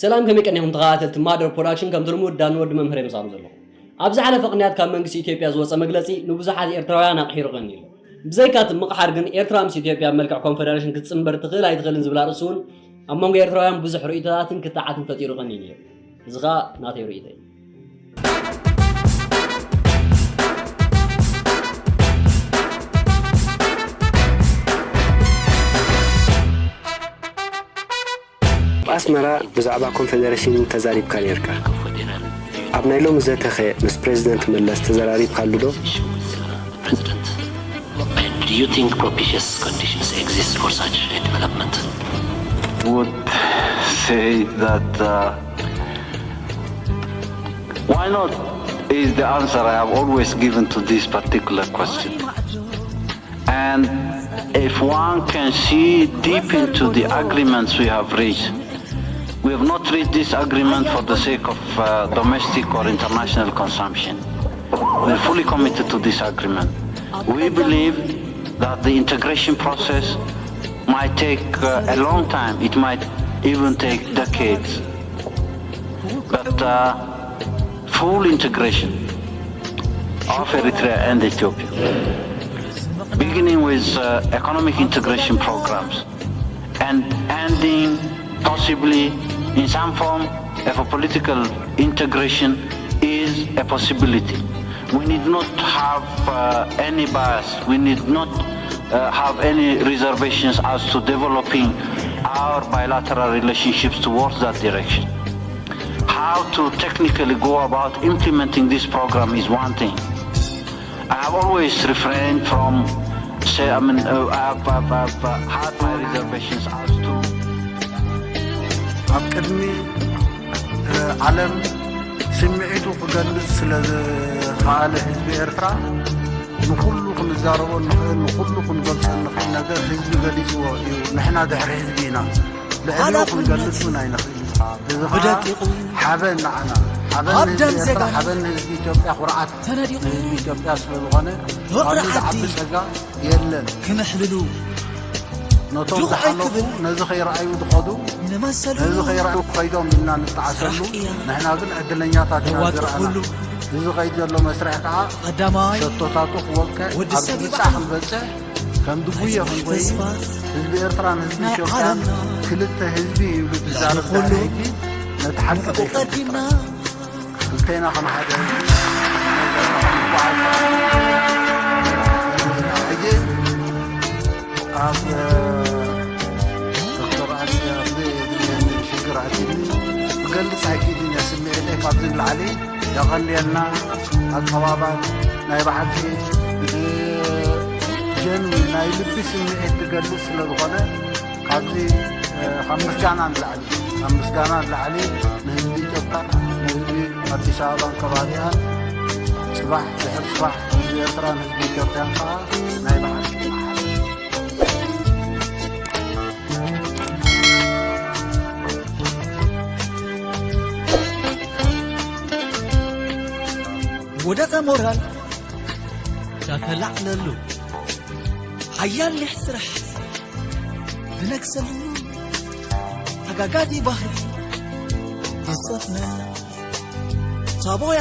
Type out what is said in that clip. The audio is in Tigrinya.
ሰላም፣ ከመይ ቀኒኹም ተኸታተልቲ ማህደር ፕሮዳክሽን? ከምቲ ልሙድ ዳኒ ወዲ መምህር የምጻኹም ዘለኹ። ኣብ ዝሓለፈ ቅንያት ካብ መንግስቲ ኢትዮጵያ ዝወጸ መግለጺ ንብዙሓት ኤርትራውያን ኣቕሒሩ ቀኒዩ። ብዘይካ እቲ ምቕሓር ግን ኤርትራ ምስ ኢትዮጵያ ኣብ መልክዕ ኮንፈደሬሽን ክትጽንበር ትኽእል ኣይትኽእልን ዝብል ኣርእስቲ እውን ኣብ መንጎ ኤርትራውያን ብዙሕ ርእይቶታትን ክትዓትን ፈጢሩ ቀኒዩ ነይሩ። እዚ ኸኣ ናተይ ርእይቶ እዩ። ኣብ ኣስመራ ብዛዕባ ኮንፈደረሽን ተዛሪብካ ነይርካ። ኣብ ናይ ሎሚ ዘተኸ ምስ ፕሬዝደንት መለስ ተዘራሪብካሉ ዶ? Do you think propitious conditions exist for such a development? would say that uh, why not is the answer I have always given to this particular question. And if one can see deep into the agreements we have reached, we have not reached this agreement for the sake of uh, domestic or international consumption. We're fully committed to this agreement. We believe that the integration process might take uh, a long time, it might even take decades. But uh, full integration of Eritrea and Ethiopia, beginning with uh, economic integration programs and ending possibly in some form of a political integration is a possibility. We need not have uh, any bias. We need not uh, have any reservations as to developing our bilateral relationships towards that direction. How to technically go about implementing this program is one thing. I have always refrained from say, I mean, uh, I've, I've, I've uh, had my reservations as to ኣብ ቅድሚ እ፣ ዓለም ስምዒቱ ክገልጽ ስለ ዝኸኣለ ህዝቢ ኤርትራ ንኹሉ ክንዛረቦ ንኽእል ንኹሉ ክንገልጾ ንኽእል ነገር ህዝቢ ገሊጽዎ እዩ። ንሕና ድሕሪ ህዝቢ ኢና። ልዕሊኡ ክንገልጽ እውን ኣይንኽእል። እዚ ኸዓ ሓበን ንዓና፣ ሓበን ንህዝቢ ኤርትራ፣ ሓበን ንህዝቢ ኢትዮጵያ፣ ኩርዓት ንህዝቢ ኢትዮጵያ ስለ ዝኾነ ካብዚ ዝዓቢ ጸጋ የለን። ክምሕልሉ ነቶም ዝሓለፉ ነዚ ከይረኣዩ ዝኸዱ ነዚ ከይረኣዩ ክኸይዶም ኢልና ንጠዓሰሉ። ንሕና ግን ዕድለኛታት ኢና ዝረኣና። እዚ ዝኸይድ ዘሎ መስርሕ ከዓ ሸቶታቱ ክወቅዕ ኣብ ዝብጻሕ ክንበጽሕ ከም ድጉየ ክንጎይን ህዝቢ ኤርትራን ህዝቢ ኢትዮጵያን ክልተ ህዝቢ ይብሉ ትዛረብ ድሕሪ ሕጂ ነቲ ሓቂ ዘይፈልጥ ጥራይ። ክልቴና ከም ሓደ ህዝቢ ሕጂ ኣብ ዶክተር ኣብይ ኣብዚ የድልየኒ ሽግር ኣትዩኒ ክገልፅ ኣይክእልን እየ ስምዒተይ ካብዚ ንላዕሊ የቐንየልና ኣቀባባል ናይ ብሓቂ ጀንዊን ናይ ልቢ ስምዒት ዝገልፅ ስለ ዝኾነ ካብዚ ካብ ምስጋና ንላዕሊ ካብ ምስጋና ንላዕሊ ንህዝቢ ኢትዮጵያ ንህዝቢ ኣዲስ ኣበባን ከባቢኣን ፅባሕ ድሕር ፅባሕ ህዝቢ ኤርትራን ህዝቢ ኢትዮጵያን ከዓ ናይ ብሓቂ ወደቐ ሞራል ዳተላዕለሉ ሓያል ሊሕ ስራሕ ዝነግሰሉ ተጋጋዲ ባህሪ ዝሰፍነሉ ሳቦያ